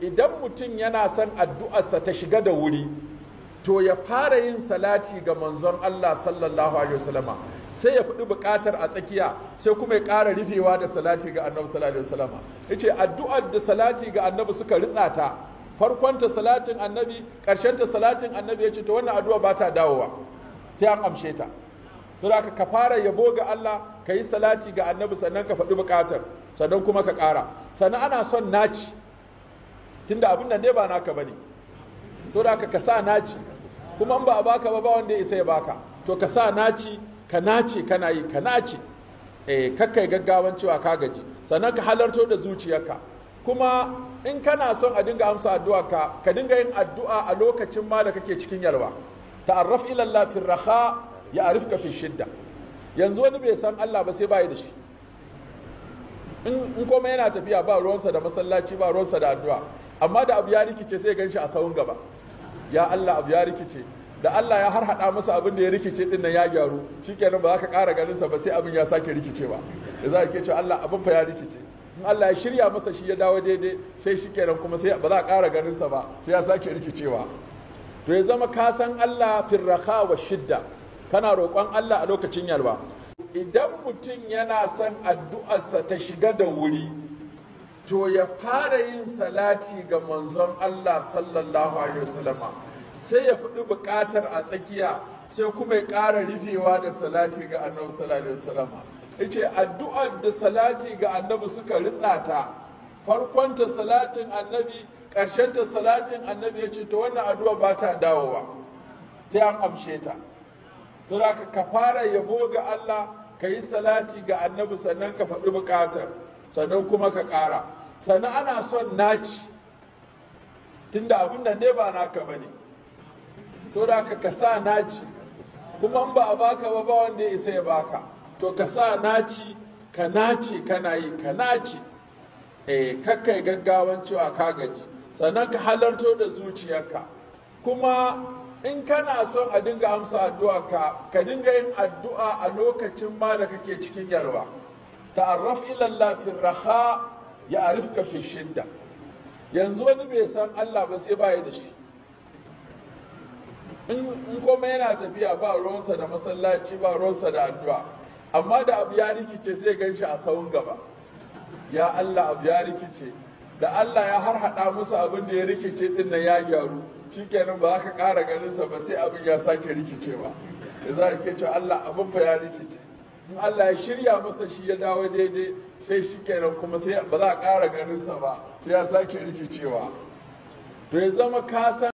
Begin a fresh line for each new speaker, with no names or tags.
Idan mutum yana son addu'arsa ta shiga da wuri, to ya fara yin salati ga manzon Allah sallallahu alaihi wasallama, sai ya faɗi buƙatar a tsakiya, sai kuma ya ƙara rufewa da salati ga annabi sallallahu alaihi wasallama. Yace addu'ar da salati ga annabi suka ritsa ta, farkonta salatin annabi, ƙarshenta salatin annabi, yace to wannan addu'a ba ta dawowa sai an amshe ta. To da ka fara yabo ga Allah, ka yi salati ga annabi, sannan ka faɗi buƙatar, sannan kuma ka ƙara. Sannan ana son naci, tunda abin nan ne ba naka bane, so da ka sa naci, kuma in ba a baka ba, ba wanda ya isa ya baka. To ka sa naci, ka nace kana yi, ka nace, kakkai gaggawan cewa ka gaji. Sannan ka halarto da zuciyarka. Kuma in kana son a dinga amsa addu'a, ka dinga yin addu'a a lokacin ma da kake cikin yalwa. Ta'arraf ila Allah fi raha ya arifka fi shidda. Yanzu wani bai san Allah ba sai bai da shi. In komai yana tafiya, ba ruwansa da masallaci, ba ruwansa da addu'a. Amma da abu ya rikice, sai gan shi a sahun gaba, ya Allah, abu ya rikice. Da Allah ya harhaɗa masa abin da ya rikice din nan ya gyaru, shikenan, ba za ka ƙara ganin sa ba sai abin ya sake rikicewa. Da za ka ke cewa Allah, abin fa ya rikice. In Allah ya shirya masa shi ya dawo daidai, sai shikenan, kuma sai ba za a ƙara ganin sa ba sai ya sake rikicewa. To ya zama ka san Allah firraha wa shidda, kana roƙon Allah a lokacin yalwa. Idan mutum yana son addu'arsa ta shiga da wuri, to ya fara yin salati ga manzon Allah sallallahu alaihi wasallama, sai ya faɗi buƙatar a tsakiya, sai kuma ya ƙara rufewa da salati ga annabi sallallahu alaihi wasallama. Yace addu'ar da salati ga annabi suka ritsa ta, farkonta salatin annabi, ƙarshenta salatin annabi, yace to wannan addu'a ba ta dawowa sai an amshe ta. To da ka fara yabo ga Allah, ka yi salati ga annabi, sannan ka faɗi buƙatar, sannan kuma ka ƙara. Sannan ana son naci, tunda abin nan ne ba naka bane, to da ka sa naci, kuma in ba a baka ba, ba wanda ya isa ya baka. To ka sa naci, ka nace kana yi, ka nace, kakkai gaggawan cewa ka gaji. Sannan ka halarto da zuciyarka. Kuma in kana son a dinga amsa addu'a, ka dinga yin addu'a a lokacin ma da kake cikin yalwa. Ta'arraf ila Allah fi raha ya arifka fi shidda. Yanzu wani bai san Allah ba sai bai da shi. In komai yana tafiya, ba ruwansa da masallaci, ba ruwansa da addu'a. Amma da abu ya rikice, sai gan shi a sahun gaba, ya Allah, abu ya rikice. Da Allah ya harhaɗa masa abin da ya rikice din nan ya gyaru, shikenan, ba za ka ƙara ganin sa ba sai abin ya sake rikicewa. Da za ka ke cewa Allah, abin fa ya rikice. In Allah ya shirya masa shi ya dawo daidai, sai shikenan, kuma sai ba za a ƙara ganin sa ba sai ya sake rikicewa. To ya zama ka san